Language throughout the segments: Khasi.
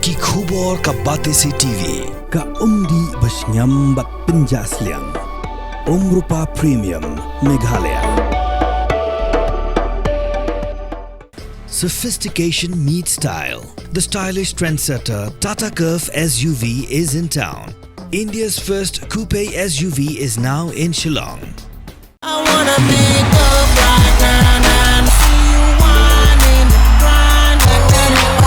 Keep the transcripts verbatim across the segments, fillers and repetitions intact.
Ki khubor ka Batesi T V. Ka umdih ba shngiam bad pynjah sliang. Umrupa Premium Meghalaya. Sophistication meets style. The stylish trendsetter Tata Curvv S U V is in town. India's first coupe S U V is now in Shillong. I wanna pick up right now, now. See you whining, grinding,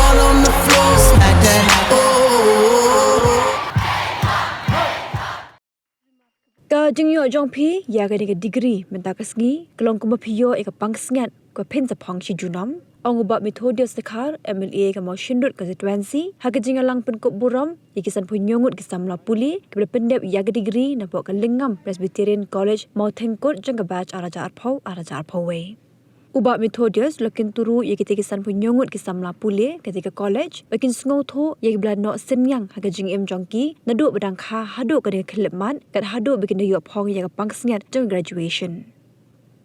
all on the floor, smack that. Oh. Ka jingïoh jong phi ïa kane ka degree mynta ka sngi ka long kumba phi ïoh ïa ka pansngiat ka pynsaphang shi junom. Ong u Bah Methodius Dkhar, M L A ka Mawshynrut constituency, ha ka jingïalang pynkup burom ïa ki sanphew hynñiew ngut ki samla pule kiba la pyndep ïa ka degree napoh ka Lingam Presbyterian College Mawthengkut jong ka batch ar hajar arphew, ar hajar arphew wei. U Bah Methodius u la kyntu ruh ïa kita ki sanphew hynñiew ngut ki samla pule katei ka college ba kin sngewthuh ïa kiba la noh synñiang ha ka jingim jong ki naduh ba dang kha haduh katei ka khyllipmat, kat haduh ba kin da ïoh phong ïa ka pansngiat jong ka graduation.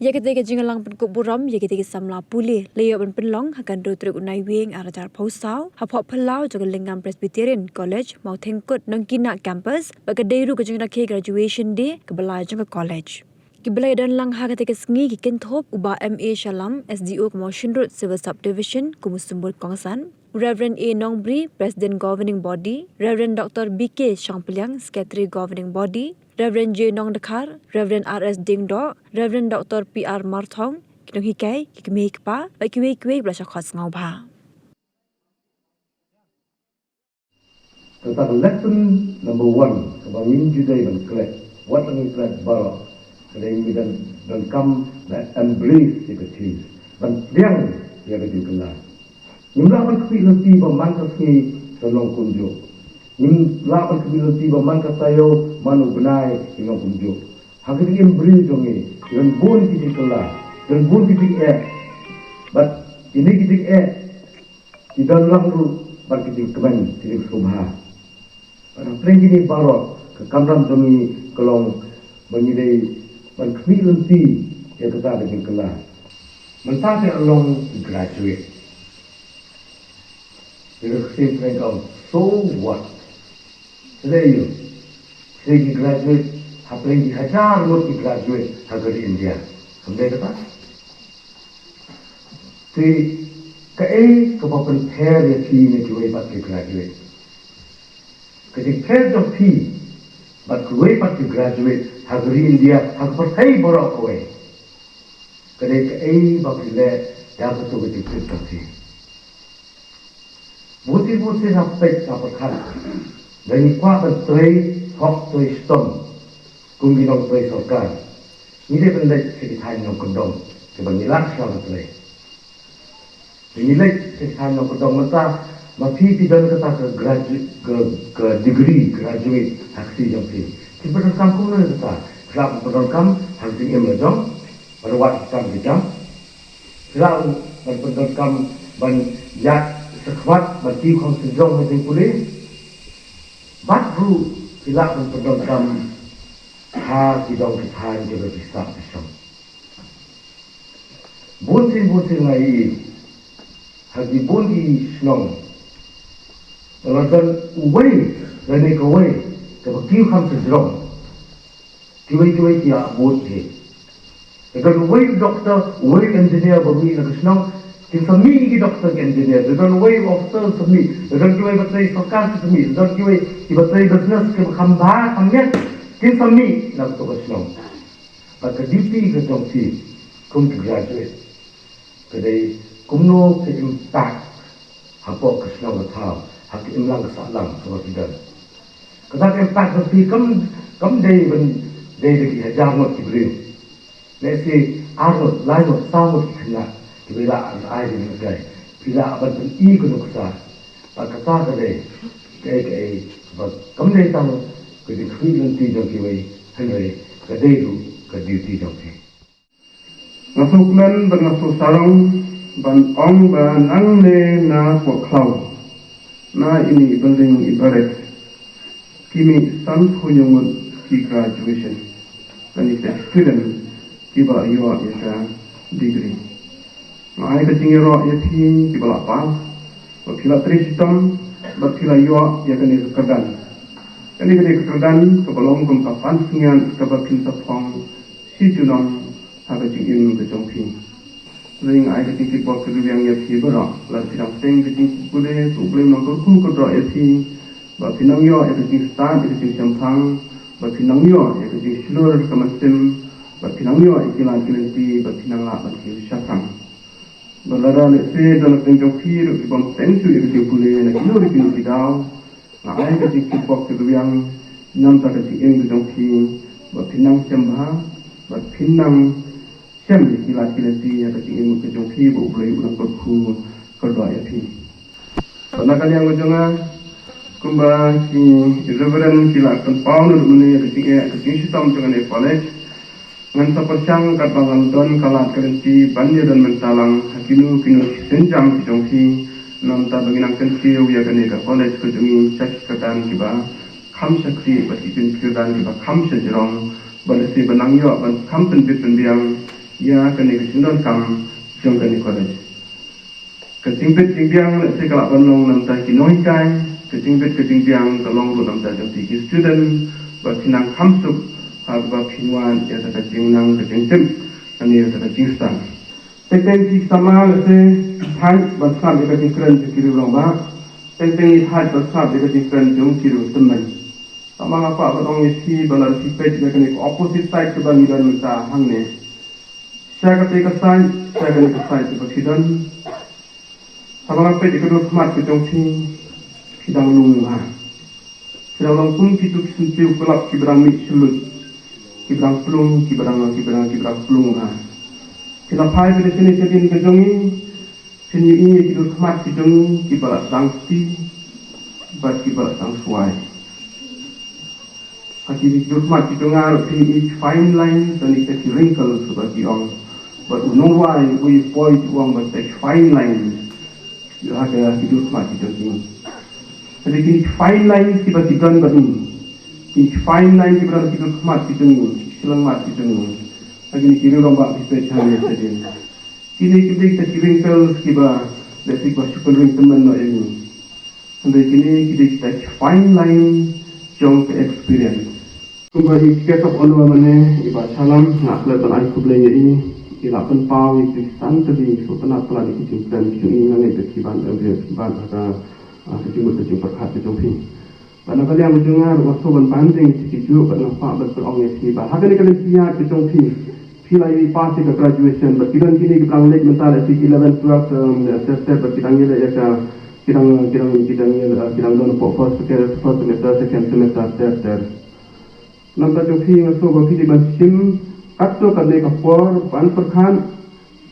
Ïa katei ka jingïalang pynkup burom ïa kitei ki samla pule la ïoh ban pynlong ha ka hynriew tarik u Naiwieng ar hajar arphew saw hapoh phyllaw jong ka Lingam Presbyterian College Mawthengkut Nongkynnah Campus, bad ka dei ruh ka jingrakhe graduation day kaba lai jong ka college. Kiba la ïadon lang ha katei ka sngi ki kynthup u Bah M A Shyallam, S D O ka Mawshynrut Civil Subdivision kum u symbud kongsan, Reverend A Nongbri, President Governing Body, Reverend Doctor B K Shangpliang, Secretary Governing Body, Reverend J Nongdkhar, Reverend R S Diengdoh, Reverend Doctor P R Marthong, ki nonghikai, ki kmie ki kpa bad kiwei kiwei ba la shah khot sngewbha. Kata ka lesson number one kaba ngin ju dei ban klet, wat la ngin klet baroh, ka dei ngin don, donkam ban embrace ïa ka change, ban pdiang ïa ka jingkylla. Ngim lah ban khmih lynti ba man ka sngi kan long kumjuh. Ngim lah ban khmih lynti ba man ka taïew, man u bnai kan long kumjuh. Ha ka jingim briew jong ngi, ki don bun ki jingkylla, ki don bun ki jingeh. Bad kine ki jingeh ki don lang ruh bad ki jingkmen, ki jingsngewbha. Bad hapdeng kine baroh, ka kamram jong ngi ka long ba ngi dei ban khmih lynti ïa kata ka jingkylla. Mynta te long ki graduate. Ïa ka ksien phareng ka ong, so what? Sdei ïa u. Sdei ki graduate, hapdeng ki hajar ngut ki graduate ha ka ri India. Kam dei kata? Te kaei kaba pynpher ïa phi na kiwei pat ki graduate? Ka jingpher jong phi bad kiwei pat ki graduate ha ka ri India, ha ka pyrthei baroh kawei, ka dei kaei ba phi leh ïa kato ka jingtip jong phi. Bun sien bun sien nga peit nga pyrkhat, lada ngi kwah ban trei hok trei shitom kum ki nongtrei sorkar, ngi dei ban leit sha ki thaiñ nongkyndong kiba ngi lah shuwa ban trei. Lada ngi leit sha ki thaiñ nongkyndong mynta, ma phi phi don kata ka gradu-, ka, ka degree graduate ha ka kti jong phi, phi pyndonkam kumno ïa kata? Phi lah ban pyndonkam ha ka jingim la jong, ban wad ki kam ki jam. Phi lah ruh ban pyndonkam ban ïaid shakhmat, ban kiew kham syrjong ha jingpule. Bad ruh phi lah ban pyndonkam ha ki dong ki thaiñ kiba phi sah phi shong. Bun sien bun sien nga ïohi ha ki bun ki shnong, lada don uwei lane kawei kaba kiew kham syrjong, kiwei kiwei ki ïa bud hi. Lada don uwei u doctor, uwei u engineer ba mih na ka shnong, kin sa mih ki doctor ki engineer. Lada don uwei u officer, sa mih. Lada don kiwei ba trei sorkar, sa mih. Lada don kiwei kiba trei business kiba kham bha kham miat, kin sa mih na kato ka shnong. Bad ka duty ka jong phi kum ki graduate, ka dei kumno ka impact hapoh ka shnong ka thaw, ha ka imlang ka sahlang kaba phi don. Kata ka impact jong phi kam, kam dei ban dei da ki hajar ngut ki briew. Lehse ar ngut, lai ngut, saw ngut ki khynnah kiba lah ban ai da ki nongtrei. Phi lah ban pyni ka nuksa. Bad kata ka dei kaei kaei ba kam dei tang ka jingkhmih lynti jong kiwei, hynrei ka dei ruh ka duty jong phi. Nga sngewkmen bad nga sngewsarong ban ong ba nangne na Pohkhlaw, na ine i building i barracks, ki mih sanphew hynñiew ngut ki graduation, lane ki student kiba ïoh ïa ka degree. Nga ai ka jingïaroh ïa phi kiba la pass, ba phi la trei shitom, bad phi la ïoh ïa kane ka kyrdan. Kane ka dei ka kyrdan kaba long kum ka pansngiat kaba phin sa phong shi junom ha ka jingim ka jong phi. Nga ai ka jingkyrkhu kyrdoh ïa phi baroh, lada phi dang peit ka jingpule, to U Blei un nang kyrkhu kyrdoh ïa phi, ba phin nang ïoh ïa ka jingstad, ïa ka jingshemphang, ba phin nang ïoh ïa ka jingshlur ka mynsiem, ba phin nang ïoh ïa ki lad ki lynti, ba phin nang lah ban kiew shaphrang. Bad lada lehse don na pdeng jong phi ruh ki bym peit shuh ïa ka jingpule na kino kino ki daw, nga ai ka jingkyrkhu kyrdoh na bynta ka jingim ka jong phi, ba phin nang shem bha, ba phin nang shem ïa ki lad ki lynti ha ka jingim ka jong phi, ba U Blei un nang kyrkhu kyrdoh ïa phi. Bad na ka liang ka jong nga, kumba ki Reverend ki la pynpaw naduh mynne, ka jingeh ka jingshitom jong kane ka college, ngan sa pyrshang katba ngan don ka lad ka lynti ban ïadon bynta lang ha kino kino ki sienjam ki jong phi, na bynta ba ngin nang kyntiew ïa kane ka college ka jong ngi sha ki kyrdan kiba kham shakri bad ki kyrdan kiba kham shajrong, bad lehse ban nang ïoh ban kham pynbit pynbiang ïa kane ka jingdonkam jong kane ka college. Ka jingbit jingbiang lehse ka lah ban long na bynta ki nonghikai, ka jingbit ka jingbiang ka long ruh na bynta jong phi ki student, ba phin nang kham suk ha kaba phin wad ïa ka jingnang ka jingtip, kane ïa ka jingstad. Teng teng ki samla lehse ki thait ban sngap ïa ka jingkren jong ki riew rangbah. Teng teng ki thait ban sngap ïa ka jingkren jong ki riew tymmen. Tangba nga kwah ban ong ïa phi ba lada phi peit ïa kane ka opposite side kaba ngi don mynta hangne, sha kata ka side, sha kane ka side kaba phi don, haba nga peit ïa ka dur khmat ka jong phi, phi dang lung bha. Phi dang long kum kito ki syntiew kulap kiba dang mih shluit, kiba dang plung, kiba dang, kiba dang, kiba dang plung bha. Phi la phai beit shane shadien ka jong ngi, phin ïohi ïa ki dur khmat ki jong ngi kiba la sdang kti bad kiba la sdang swai. Ha ki dur khmat ki jong nga ruh phin ïohi ki fine lines, lane kita ki wrinkles kaba ki ong. Bad u nongrwai uba ïa poi u ong ba kita ki fine lines. Ïa ha ki dur khmat ki jong ngi. Hynrei kine ki fine lines kiba ki don bad ngi, kine ki fine lines kiba don ha ki dur khmat ki jong ngi, ki shyllangmat ki jong ngi, ha kine ki riew rangbah ki peit hangne shadien, kine kim dei kita ki wrinkles kiba lehse kiba shu pynring tymmen noh ïa ngi. Hynrei kine ki dei kita ki fine line jong ka experience. Kumba i Guest of Honour mynne, i Bah Shallam, nga klet ban ai khublei ïa i, i la pynpaw ïa ki san tylli, sngewtynnat palat ïa ki jingkren ki jong i, nga ngeit ba ki ban ïoh ki ban ha ka, ah, ka jingmut ka jingpyrkhat ka jong phi. Bad na ka liang ka jong nga ruh nga sngewbha ban pynbeit ïa ki juh, bad nga kwah ban pynong ïa phi ba ha kane ka lynti ïaid ka jong phi, phi la ïoh pass ïa ka graduation, bad ki don kine kiba dang leit mynta lehse ki eleven, twelve, um, ter ter, bad ki dang ïaleh ïa ka, ki dang, ki dang, ki dang, ki dang don hapoh first, first semester, second semester, ter ter. Namar kata jong phi nga sngewbha phi dei ban shim katto katne ka por ban pyrkhat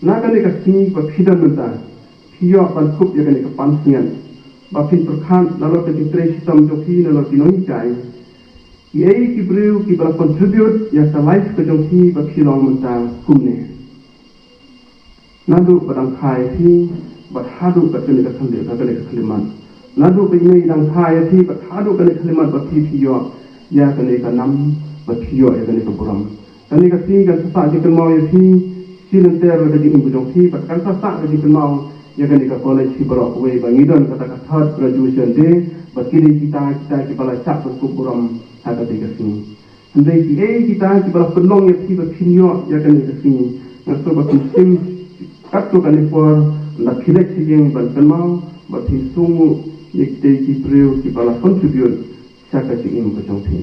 na kane ka sngi ba phi don mynta, phi ïoh ban kup ïa kane ka pansngiat ba phin pyrkhat nalor ka jingtrei shitom jong phi, nalor ki nonghikai, kiei ki briew kiba la contribute ïa ka life ka jong phi ba phi long mynta kumne. Naduh ba dang kha ïa phi bad haduh kat kane ka khyllipmat, kane ka khyllipmat. Naduh ba i mei i dang kha ïa phi bad haduh kane ka khyllipmat ba phi phi ïoh ïa kane ka nam, ba phi ïoh ïa kane ka burom. Kane ka sngi kan sa sah jingkynmaw ïa phi shi lynter ka jingim ka jong phi, bad kan sa sah ka jingkynmaw ïa kane ka college hi baroh kawei ba ngi don kata ka third graduation day, bad kine kita kita kiba la shah ban kup burom ha kata ka sngi. Hynrei kiei kita kiba la pynlong ïa phi ba phin ïoh ïa kane ka sngi, nga sngewbha phin shim katto katne por lada phi leit sha ïing ban kynmaw, ba phin sngewnguh ïa kitei ki briew kiba la contribute sha ka jingim ka jong phi.